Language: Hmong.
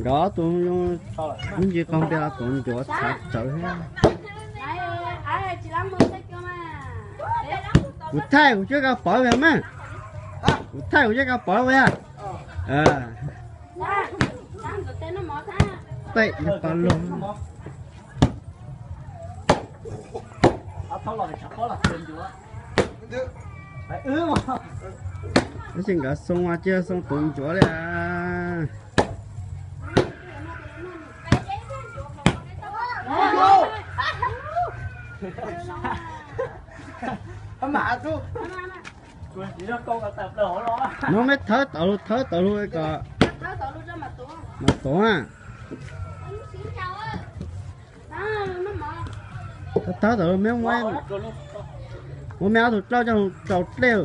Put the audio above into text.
Nkawd ob tug, ib ntsis qaug npias los tus ncuav txhav tsawv thiab. Kuv thaij kuv cov kab pov mas. Kuv thaij kuv cov kab pov mas. Tej yog pov lug. Tab sis nkawd xoo mas cia xoo tus ncuav li. Mas mej thawb tau lug, thawb tau lug kom mas tuav na. Thawb tau lug, mej muab mej ob tug dlauj coj lug rau dlej.